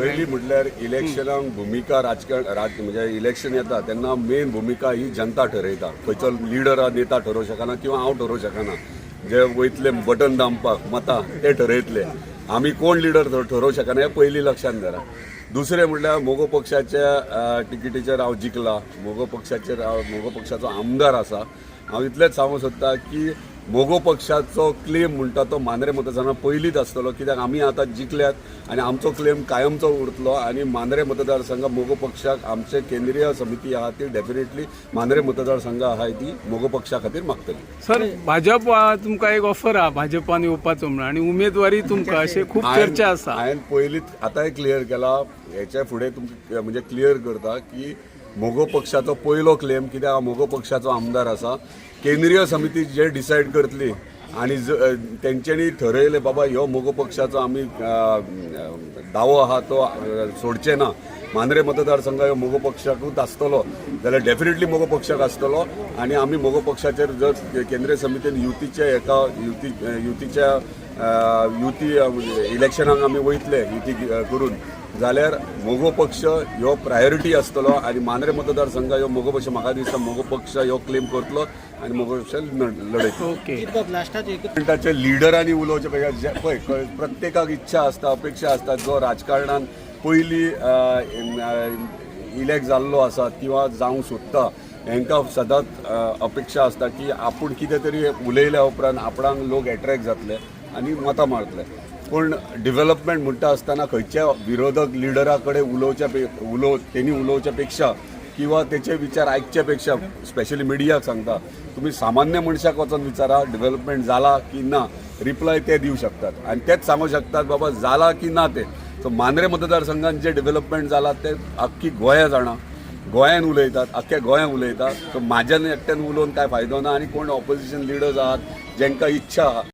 पयलीं म्हटल्यार इलेक्शनाक भुमिका राजकारण राज म्हणजे इलेक्शन येता तेन्ना मेन भुमिका ही जनता ठरयता. खंयचो लिडर आहा, नेता ठरोवंक शकना किंवा हांव ठरोवंक शकना. जे वयतले बटन दामपाक मतां ते ठरयतले. आमी कोण लिडर ठरोवंक शकना हें पयलीं लक्षांत धरा. दुसरें म्हटल्यार मगो पक्षाच्या तिकेटीचेर हांव जिखला. मगो पक्षाचेर हांव मगो पक्षाचो आमदार आसा. हांव इतलेंच सांगूंक सोदता की मगो पक्षाचो क्लेम म्हणटा तो मांद्रे मतदारसंघात पयलींच आसतलो, कित्याक आमी आतां जिखल्यात आनी आमचो क्लेम कायमचो उरतलो. आनी मांद्रे मतदारसंघ मगो पक्षाक आमचे केंद्रीय समिती आहा ती डेफिनेटली मांद्रे मतदारसंघ आहा ती मगो पक्षा खातीर मागतली. सर, भाजप तुमकां एक ऑफर आहा भाजपान येवपाचो म्हणून आनी उमेदवारी तुमकां, अशें खूब चर्चा आसा. हांवें पयलींच आतांय क्लियर केला, हेच्या फुडें तुमकां म्हणजे क्लियर करता की मगो पक्षाचो पयलो क्लेम, कित्याक हांव मगो पक्षाचो आमदार आसा. केंद्रीय समिती जे डिसायड करतली आनी तेंच्यांनी ठरयलें बाबा ह्यो मगो पक्षाचो आमी दावो आहा तो सोडचे ना, मांद्रे मतदारसंघ ह्यो मगो पक्षाकूच आसतलो जाल्यार डेफिनेटली मगो पक्षाक आसतलो. आनी आमी मगो पक्षाचेर जर केंद्रीय समितीन युतीच्या एका युती युतीच्या युती इलेक्शनाक आमी वयतले युती करून जाल्यार मगो पक्ष ह्यो प्रायोरिटी आसतलो. आनी मांद्रे मतदारसंघ ह्यो मगो पक्ष, म्हाका दिसता मगो पक्ष ह्यो क्लेम करतलो आनी मगो पक्ष लढयतलो. ओके. लास्टाचे एक ताचे लिडरांनी उलोवचे पेक्षा पळय प्रत्येकाक इच्छा आसता, अपेक्षा आसता, जो राजकारणान पयलीं इलेक्ट जाल्लो आसा किंवा जावंक सोदता हेंकां सदांच अपेक्षा आसता की आपूण कितें तरी उलयल्या उपरांत आपणाक लोक एट्रेक्ट जातले आनी मतां मारतले. पूण डेव्हलपमेंट म्हणटा आसतना खंयच्या विरोधक लिडरा कडेन उलोवच्या पे उलो तेणी उलोवच्या पेक्षा किंवा तेचे विचार आयकच्या पेक्षा, स्पेशली मिडियाक सांगता, तुमी सामान्य मनशाक वचोन विचारा डेव्हलपमेंट जाला की ना. रिप्लाय ते दिवं शकतात आनी तेच सांगू शकतात बाबा जाला की ना ते. सो मांद्रे मतदारसंघात जे डेव्हलपमेंट जाला ते आख्खी गोंया जाणा, गोंयान उलयतात, आख्ख्या गोंयान उलयतात. सो म्हाज्यान एकट्यान उलोवन कांय फायदो ना. आनी कोण ऑपोजिशन लिडर्स आहात जेंकां इच्छा आहा